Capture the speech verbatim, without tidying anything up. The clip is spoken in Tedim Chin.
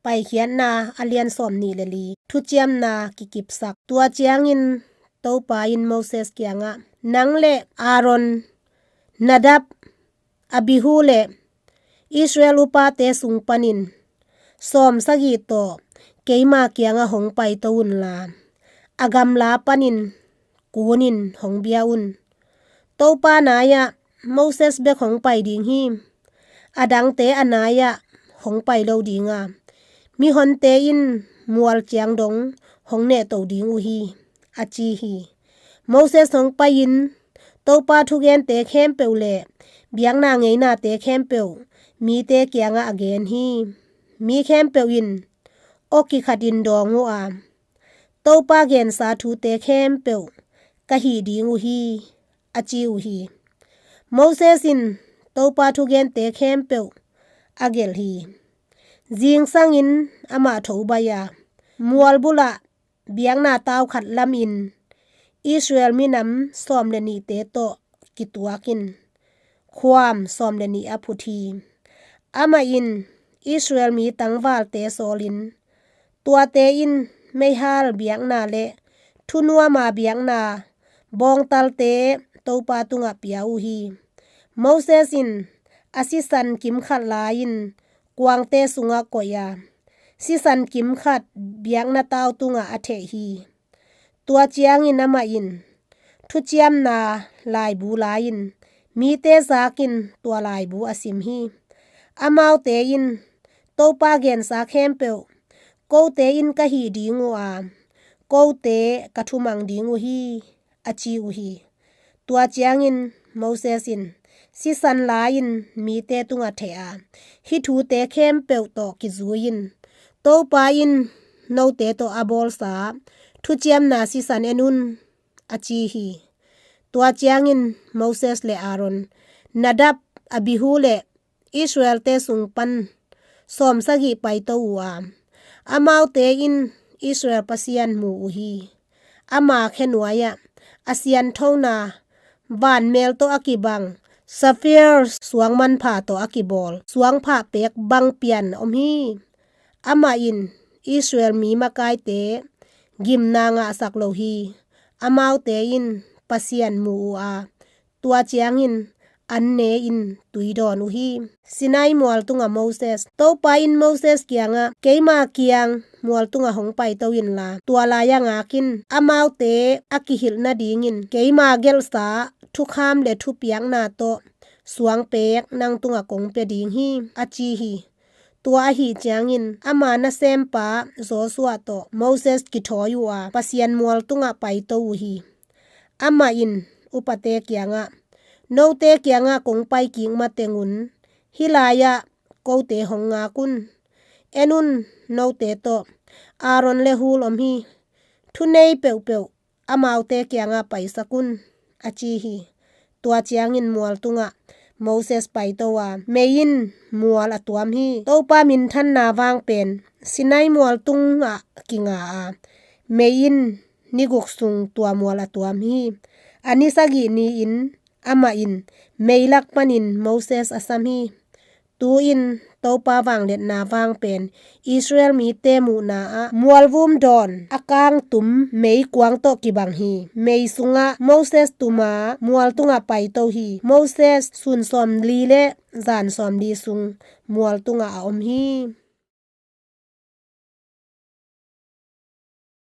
Paikhiatna a lian sawm nih le li. Thuciamna kikipsak. Tua ciangin Topa in Moses kiangah, "Nang le Aaron, Nadab, Abihu le Israel upate sung panin sawm sagih tawh keima kiangah hong paito unla, a gamla panin kunin hong bia un. Topa nai-ah Moses bek hong pai ding hi. A dangte a nai-ah hong pai lo ding a, mihonte in mual ciang dong hong nehto ding uh hi," a ci hi. Moses hong pai-in Topa thugente khempeuh le biakna ngeinate khempeuh mite kiangah a gen hi. Mi khempeuh in aw kikhatin dawng uh a, "Topa gensa thute khempeuh ka hih ding uh hi," a ci uh hi. Moses in Topa thugente khempeuh a gelh hi. Zingsangin amah tho baih a, mual bulah biakna tau khat lamin Israel minam sawm le nihte tawh kituakin khuam sawm le nih a phut hi. Amah in Israel mi tangvalte sawlin, tuate in meihal biakna le thunuama biakna bawngtalte Topa tungah pia uh hi. Moses in a sisan kimkhat la-in kuangte sungah koih a, sisan kimkhat biakna tau tungah a theh hi. Tua ciangin amah in thuciamna laibu la-in mite zakin tua laibu a sim hi. Amaute in, "Topa gensa khempeuh kote in ka hih ding uh a, kote ka thumang ding uh hi," a ci uh hi. Tua ciangin Moses in sisan la-in mite tungah theh a, "Hih thute khempeuh tawh kizui-in Topa in note tawh a bawlsa thuciamna sisan en un," a ci hi. Tua ciangin Moses le Aaron, Nadab, Abihu le Israelte sung pan sawm sagih paito uh a, amaute in Israel Pasian mu uh hi. Ama khenuai-ah a sianthona vanmel tawh a kibang, sapphire suang manpha tawh a kibawl suangphah pek bang pian om hi. Amah in Israel mi makaite gimna ngahsak lo hi. Amaute in Pasian mu uh a, tua ciangin an ne-in tui dawn uh hi. Sinai mual tungah Moses. Topa in Moses kiangah, "Keima kiang mual tungah hong paito inla, tua lai-ah ngak in. Amaute a kihilh nadingin keima gelhsa thukham le thupiakna tawh suangpek nang tungah kong pia ding hi," a ci hi. Tua ahih ciangin ama nasempa Joshua tawh Moses kithawi uh a, Pasian mual tungah paito uh hi. Amah in upate kiangah, "Note kiangah kong pai kik matengun hih lai-ah kote hong ngak un. En un, note tawh Aaron le Hur om hi. Thunei peuhpeuh amaute kiangah paisak un," a ci hi. Tua ciangin mual tungah Moses paito a, mei in mual a tuam hi. Topa minthanna vang pen Sinai mual tungah kinga a, mei in ni guk sung tua mual a tuam hi. A ni sagih ni-in amah in mei lak panin Moses a sam hi. Tu-in Topa vangliatna vang pen Israel mite muhna-ah mualvum dawn a kangtum meikuang tawh kibang hi. Mei sungah Moses tuma mual tungah paito hi. Moses sun sawmli le zan sawmli sung mual tungah a om hi.